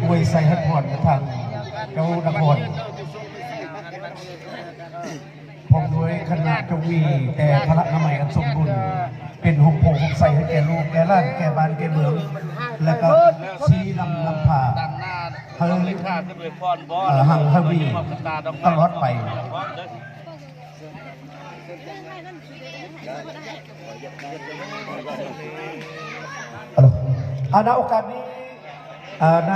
ອວຍໄຊໃຫ້ພອນທາງເຈົ້ານະຄອນ ພ້ອມດ້ວຍຄະນະ ຈົ່ງມີແຕ່ພະລະນາໄມອັນສົມບູນ ເປັນຮົ່ມໂພຮົ່ມໄຊໃຫ້ແກ່ລູກແກ່ຫຼານ ແກ່ບ້ານແກ່ເມືອງ ແລະກໍຊີ້ນຳນຳພາ ໃຫ້ ເອີ ຮັ່ງຢືນຕະຫຼອດໄປ. ອາ ໃນໂອກາດນີ້ ອາ ໃນ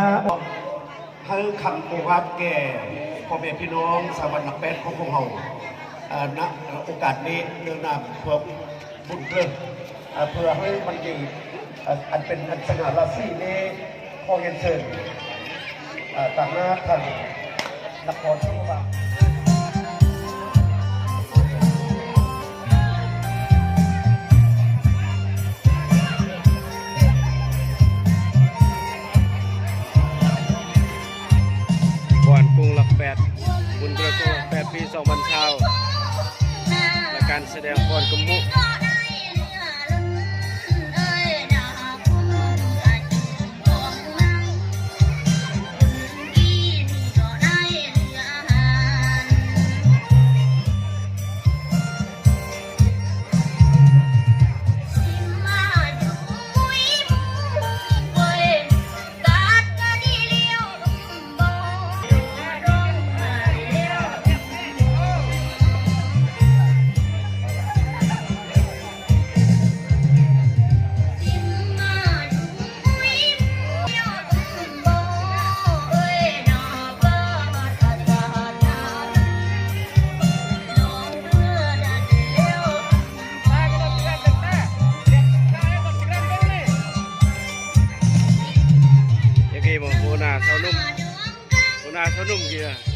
ໃຫ້ຄຳໂອວາດແກ່ພໍ່ແມ່ພີ່ນ້ອງຊາວບ້ານຫຼັກແປດຂອງພວກເຮົາ ອາ ນະ ໂອກາດນີ້ ເນື່ອງນາມພວກບຸນເກີດ ອາ ເພື່ອໃຫ້ມັນມີ ອາ ອັນເປັນອັນສະຫງ່າລາສີນີ້ ຂໍຮຽນເຊີນ ອາ ຕາງໜ້າທ່ານນະຄອນສົມບັດ. ຟ້ອນກຸງຫຼັກແປດ ບຸນກະເລີກກຸງຫຼັກແປດ ປີສອງພັນຊາວ ແລະ ການສະແດງຟ້ອນກະມຸ. ຢາກເຫັນບໍ່ ຫົວໜ້າຊາວໜຸ່ມ ຫົວໜ້າຊາວໜຸ່ມເກຍ.